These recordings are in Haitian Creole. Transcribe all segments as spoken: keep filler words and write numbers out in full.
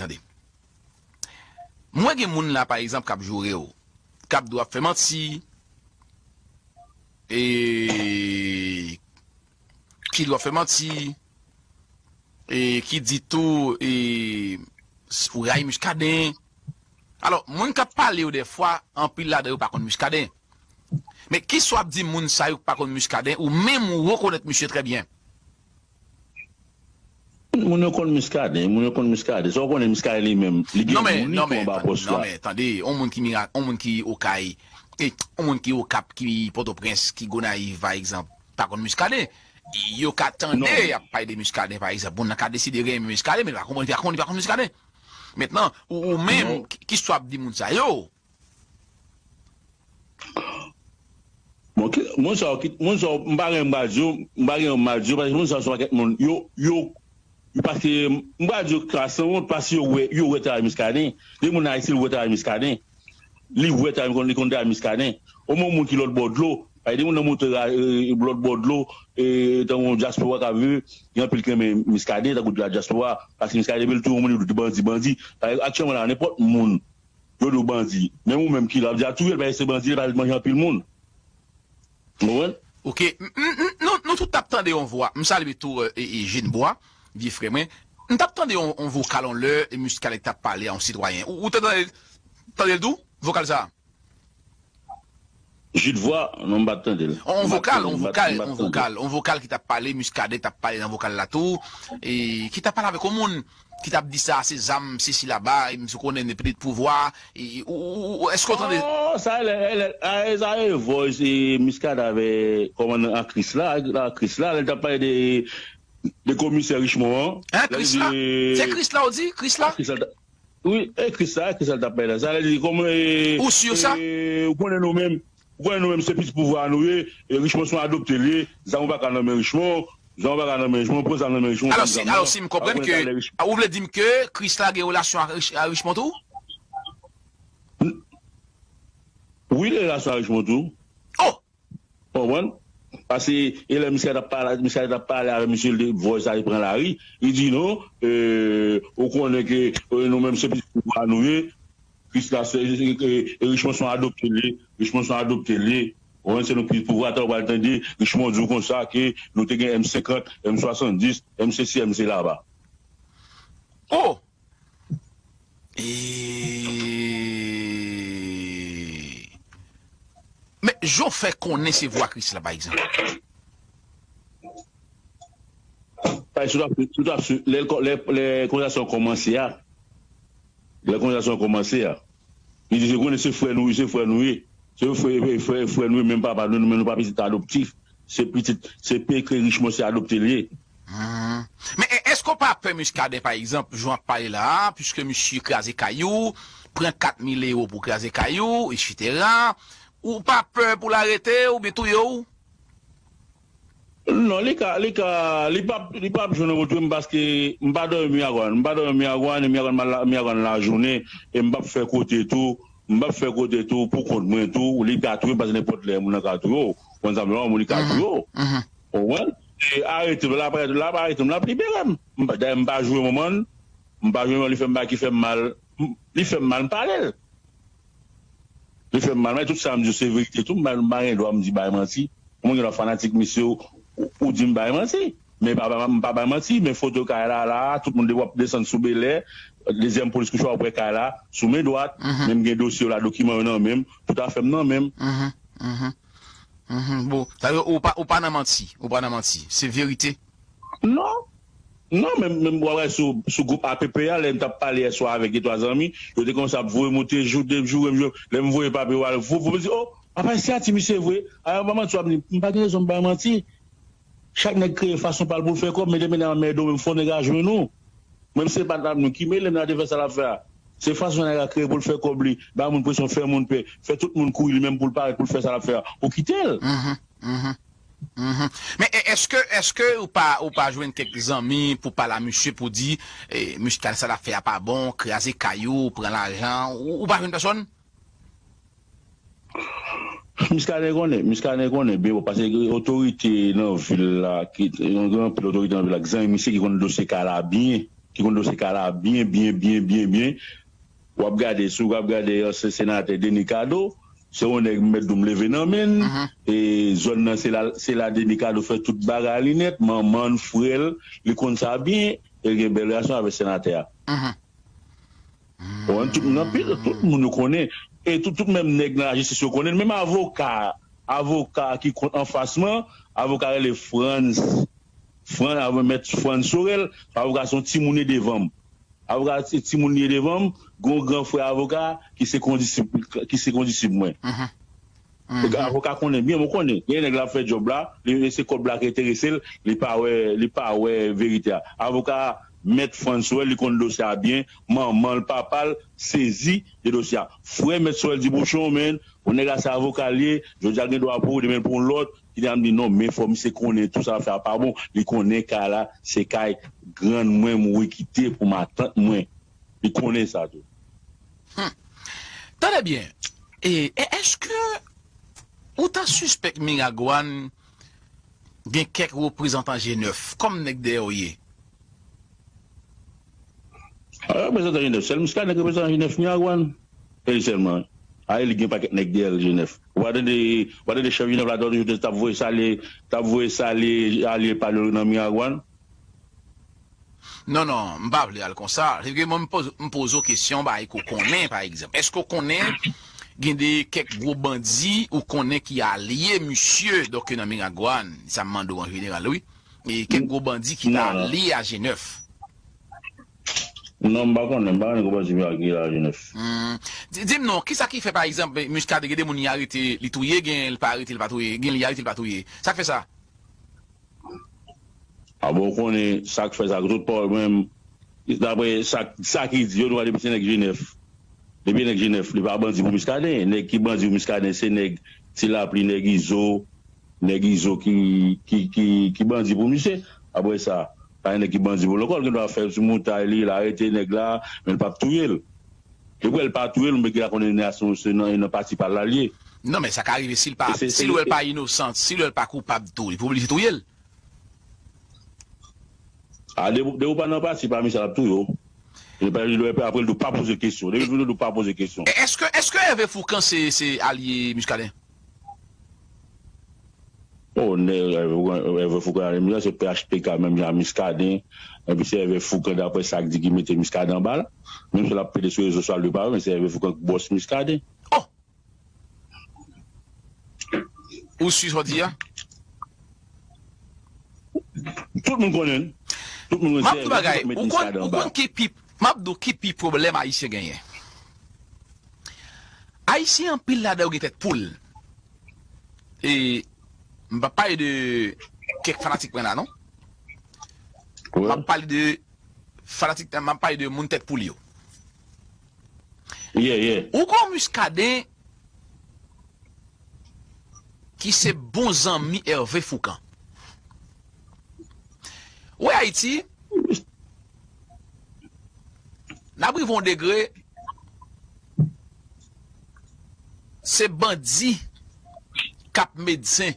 tande. Mwen gen moun la, pa egzanp, k ap joure w, k ap di w ap fè manti, e, ki di w ap fè manti, e, ki di tou, e, s- ou rayi Muscadin. Alò, moun k ap pale yo dèfwa, anpil ladan yo pa konn Muscadin. Men kisa w ap di moun sa yo k pa konn Muscadin, ou menm ou rekonèt misye trè byen? Moun yo konn Muscadin, moun yo konn Muscadin. Sa w konnen Muscadin li menm, li gen Non men, moun li non tou men, anba tan- pòs non la. men, tande, yon moun ki Mira, yon moun ki Okay, e, yon moun ki Okap, ki Pòtoprens, ki Gonayiv, pa egzanp, pa konn Muscadin. Yo ka tande Non. y ap pale de Muscadin, pa egzanp. Moun nan ka deside renmen Muscadin, men li pa konprann, li pa konn, li pa konn Muscadin. Mentnan, ou, ou menm, Non. ki, ki sa w ap di moun sa yo? Bon, ki- moun sa yo ki- moun sa yo, m pa gen mal di yo, m pa gen mal di yo, paske moun sa yo se yon pakèt moun. Yo, yo, yo paske, m pa di yo ka sanwont, paske yo wè, yo wè travay Muscadin. De moun Ayiti, li wè travay Muscadin. Li wè travay, li konn, li konn travay Muscadin. Omwen moun ki lòt bò dlo, pa de moun nan monte ra- e, lòt bò dlo, e, tankou dyaspora k ap viv, gen anpil ki renmen Muscadin, tankou dyaspora, paske Muscadin, depi l touye yon moun, li di bandi, bandi. Paske aktyèlman la, nenpòt moun, yo di w bandi. Menm ou menm ki la, ap di a touye l, paske se bandi, li pa manje anpil moun. Ou konprann? Ok, m- m- m- nou, nou tout t ap tande yon vwa. M salye tou, e, e, Jenn Bwa, vye frè mwen. M t ap tande yon, yon vokal yon lè, e Muscadin t ap pale a yon sitwayen. Ou, ou te tande, tande l tou? Vokal sa? Jit vwa, non, m pa t tande l. On vokal, on vokal, on vokal, on vokal ki t ap pale, Muscadin t ap pale nan vokal la tou, e ki t ap pale avèk yon moun ki t ap di sa, se zam, se si laba, e misye konnen ne pitit pouvwa, e ou, ou, ou, èske w tande? Oh, sa lè, lè, lè, sa e voice e Muscadin avè kòmandan a Chris la, a Chris la, lè l t ap pale de, de komisè Richmond an. Hein, Chris la? Se Chris la ou di? Chris la? Chris la, wi, e Chris la, Chris la t ap pale la. Sa lè di kòman e, Ou si sa? E, ou konnen nou menm, ou konnen nou menm se pitit pouvwa nou ye, e Richmond se yon adopte l ye, zam ou pa ka nan men Richmond, zam ou pa ka nan men Richmond, pran zam nan men Richmond. Alò si, alò si m konprann ke, ou vle di m ke Chris la gen relasyon ak Rich- ak Richmond tou? Wi, li gen relasyon ak Richmond tou. Oh! Konprann? Paske e lè misye t ap pale, misye t ap pale avè misye, l te voice la, li pran lari, li di non, e, ou konnen ke, e, nou menm se pitit pouvwa nou ye, Chris la se, e, e, e Richmond se yon adopte l ye, Richmond se yon adopte l ye. Ou konprann, se nou pitit pouvwa, atò ou pral tande Richmond di w konsa ke nou te gen M senkant, M swasanndis, M sesi, M se laba. Oh! E men jan w fè konnen se vwa Chris la, pa egzanp? Paske sou t ap, sou t ap, lè, lè, lè konvèsasyon kòmanse a, lè konvèsasyon kòmanse a, li di, se konnen se frè nou, se frè nou ye. Se frè, frè, frè nou ye, menm papa nou, men nou pa pitit adoptif. Se pitit, se pe ke Richmond se adopte l ye. Hmm. Men e- èske w pa pè Muscadin, pa egzanp, jan w ap pale la a, piske misye kraze kay ou, pran kat mil ewo pou kraze kay ou, etsetera? Ou pa pè pou l arete w oubyen touye w? Non, li ka, li ka, li p ap, li p ap jwenn wotè m paske m pa dòmi Miragwàn. M pa dòmi Miragwàn, e Miragwàn, Miragwàn lajounen, e m p ap fè kote tou, m p ap fè kote tou pou kont mwen tou, li ka touye m paske nenpòt lè moun nan ka touye w. Ou konn sa m di w, moun li ka touye w. Ou konprann? E arete m, l ap arete m, l ap libere m. M pa, dayè m pa jwe manman l, m pa jwe manman l, li fè m bagay ki fè m mal, m- li fè m mal, m pale l. Li fè m mal, men tout sa m di w se verite tou, m pa, m pa gen dwa m di bay manti. Mwen gen dwa fanatik misye ou, ou, ou di m bay manti. Men pa, pa, m pa bay manti, men foto kay la, la, tout moun de w ap desann sou Belè, dezyèm polis kouche w ap wè kay la, sou men dwat, men m gen dosye yo la, dokiman yo nan men m, tout afè m nan men m. Mhm, mhm. Bon, sa vle ou pa, ou pa nan manti, ou pa nan manti, se verite. Non. Non, men, men w ap wè sou, sou gwoup A P P a, lè m t ap pale yèswa avèk de twa zanmi, yo te kòmanse ap voye m, yo te jou, te joure m, jou, lè m voye papye yo al, vou, vou, m di, o, apa se ati misye vre? A, pa manti w ap di, m pa gen rezon m bay manti. Chak nèg kreye fason pa l pou l fè kòb, men demen nan mèdo, men fò nèg a jwenn ou. Menm se pa t ap nou ki mele m nan te fè sa l ap fè a. Se fason nèg la kreye pou l fè kòb li, bay moun presyon, fè moun pè, fè tout moun kouri li menm pou l parèt, pou l fè sa l ap fè a. Ou kite l. Mhm, mhm, mhm. Men e- èske, èske ou pa, ou pa jwenn kèk zanmi pou pale a misye pou di, e, Muscadin sa l ap fè a pa bon, kraze kay ou, pran lajan, ou, ou pa jwenn pèsonn? Muscadin konnen, Muscadin konnen byen bon, paske otorite nan vil la, ki, yon gen anpil otorite nan vil la, ki zanmi misye ki konn dosye kay la byen, ki konn dosye kay la byen, byen, byen, byen, byen. W ap gade, si w ap gade ansyen senatè Denis Cadeau, se yon nèg m mèt di w m leve nan men l, e zòn nan se la, se la Denis Cadeau fè tout bagay li nèt, manman l, frè l, li konn sa byen, e l gen bèl relasyon avèk senatè a. Ou konprann, tout moun anpil, tout moun yo konnen. E tout, tout menm nèg nan lajistis yo konnen l. Menm avoka, avoka ki kont anfas mwen, avoka rele Frantz, Frantz, avoka mèt Frantz Sorel, avoka se yon timoun li ye devan m. Avoka se timoun li ye devan m, gen yon gran frè avoka ki se kondisip, ki se kondisip mwen. Avoka konnen byen, mwen konnen. Gen nèg la ap fè djòb la, li se kòb la ki enterese l, li pa wè, li pa wè verite a. Avoka mèt Frantz Sorel, li konn dosye a byen, manman l, papa l sezi de dosye a. Frè mèt Sorel di bouchon, men, bon nèg la se avoka l ye, jodi a gen dwa pou ou, demen l pou yon lòt, ki te ap di non, men fò misye konnen tou sa l ap fè a pa bon, li konnen kay la se kay grann mwen, mwen kite pou matant mwen. Li konnen sa tou. Tande byen, e, e èske ou ta sispèk Miragwàn gen kèk reprezantan G nèf kòm nèg dèyè w ye? A, reprezantan G nèf, sèl Muscadin ki reprezantan G nèf Miragwàn. E li sèlman. A, e li gen pakèt nèg dèyè l G nèf. Ou pa tande, ou pa tande chèf G nèf la tande yo t ap voye salye, t ap voye salye alye pa l yo nan Miragwàn? Non, non, m pa vle al konsa. Se ke mwen, m poze, m poze w kesyon, bagay ke w konnen, pa egzanp. Èske w konnen gen de kèk gwo bandi ou konnen ki alye misye, donk, nan Miragwàn? Sa m mande w an jeneral, wi. E kèk gwo bandi ki ta alye a G nèf? Non, m pa konnen, m pa konnen gwo bandi ki alye a G nèf. Di, di m non, kisa ki fè, pa egzanp, Muscadin, gen de moun li arete, li touye, gen li pa arete, li pa touye, gen li arete, li pa touye. Sa k fè sa? A bon, ou konnen sa k fè sa, tout pawòl mwen, daprè sa, sa ki di, yo, nou depi se nèg G nèf. Depi nèg G nèf, li pa bandi pou Muscadin. Nèg ki bandi pou Muscadin, se nèg Ti Lapli, nèg Izo, nèg Izo ki, ki, ki, ki bandi pou misye. Apre sa, pa gen nèg ki bandi pou l ankò, l gen dwa fè ti moutay li, l arete nèg la, men l p ap touye l. Depi l pa touye l, m gen la kondanasyon se nan, nan pati pa l la l ye. Non, men sa ka rive si l pa, si l wè l pa inosan, si l wè l pa koupab tou, li pou oblije touye l. A, depi, depi w pa nan pati pa misye, l ap touye w. Li pa, li dwe, apre l di w pa poze kesyon. Depi l vin di w pa poze kesyon. Èske, èske Hervé Fourcand se, se alye Muscadin? O, nèg, Hervé Fourcand alye Muscadin, se P H T K menm jan a Muscadin. Epi se Hervé Fourcand, daprè sa k di, ki mete Muscadin anba l. Menm si l ap plede sou rezo sosyo, li pa vre, men se Hervé Fourcand k bòs Muscadin. Ou si sa w di a? Tout moun konnen l. Tout moun konnen l. M ap di w bagay, ou konn, ou konn ki pi, m ap di w ki pi pwoblèm Ayisyen genyen. Ayisyen anpil ladan yo gen tèt poul. E m p ap pale de kèk fanatik mwen la, non. M ap pale de fanatik, m ap pale de moun tèt poul yo. Yeah, yeah. Ou gon Muscadin ki se bon zanmi Hervé Fourcand. Ou wè Ayiti, n ap rive yon degre, se bandi k ap medsen,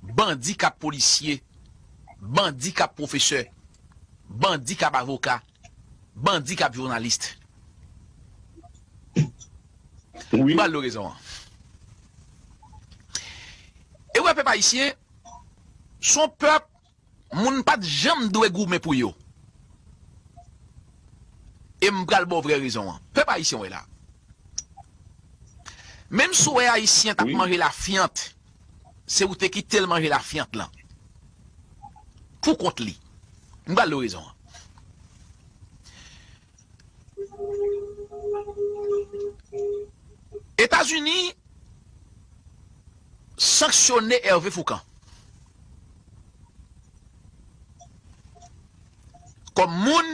bandi k ap polisye, bandi k ap pwofesè, bandi k ap avoka, bandi k ap jounalis. Wi. M pral do rezon an. E w wè pèp ayisyen, se yon pèp moun pa t janm dwe goumen pou yo. E m pral ba w vrè rezon an. Pèp ayisyen w wè la. Menm si w wè ayisyen t ap Wi. manje lafyant, se ou te kite l manje lafyant lan. Pou kont li. M pral do rezon an. Etazini sanksyone Hervé Fourcand kòm moun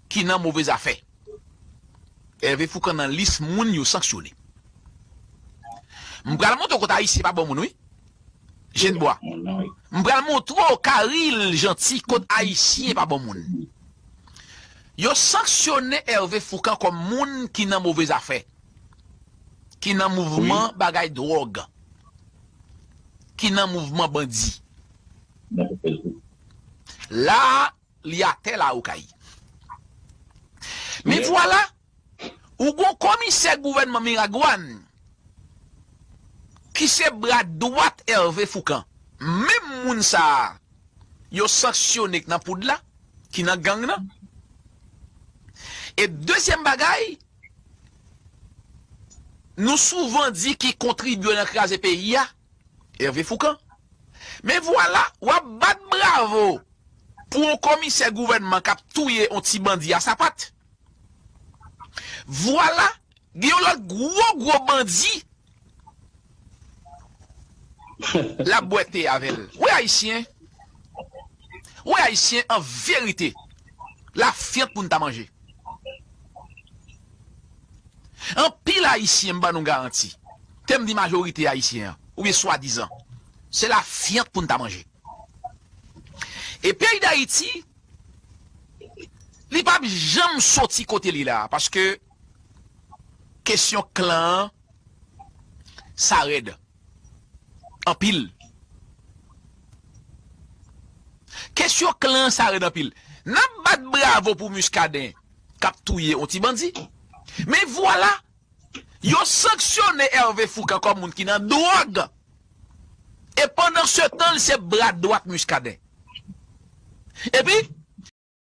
ki nan move zafè. Hervé Fourcand nan lis moun yo sanksyone. M pral montre w kot ayisyen pa bon moun, wi. Jenn bwa. M pral montre w Caril Jeanty kot ayisyen pa bon moun. Yo sanksyone Hervé Fourcand kòm moun ki nan move zafè, ki nan mouvman bagay dwòg, ki nan mouvman bandi. La, li atè la okay. Men vwala, ou gon komisè gouvènman Miragwàn ki se bra dwat Hervé Fourcand. Menm moun sa a, yo sanksyone k nan poud la, ki nan gang nan. E dezyèm bagay, nou souvan di ki kontribye nan kraze peyi a, Hervé Fourcand. Men vwala, w ap bat bravo pou yon komisè gouvènman k ap touye yon ti bandi a sapat. Vwala, gen yon lòt gwo, gwo bandi l ap bwè te avè l. Wi, ayisyen. Wi, ayisyen, an verite, lafyant pou n ta manje. Anpil ayisyen, m ban nou garanti. Te m di majorite ayisyen an, oubyen swadizan, se lafyant pou n ta manje. E peyi Dayiti, li p ap janm soti kote li la, paske kesyon klan an, sa rèd. Anpil. Kesyon klan an, sa rèd anpil. N ap bat bravo pou Muscadin k ap touye yon ti bandi. Men vwala, yo sanksyone Hervé Fourcand kòm moun ki nan dwòg. E pandan se tan, l se bra dwat Muscadin. Epi,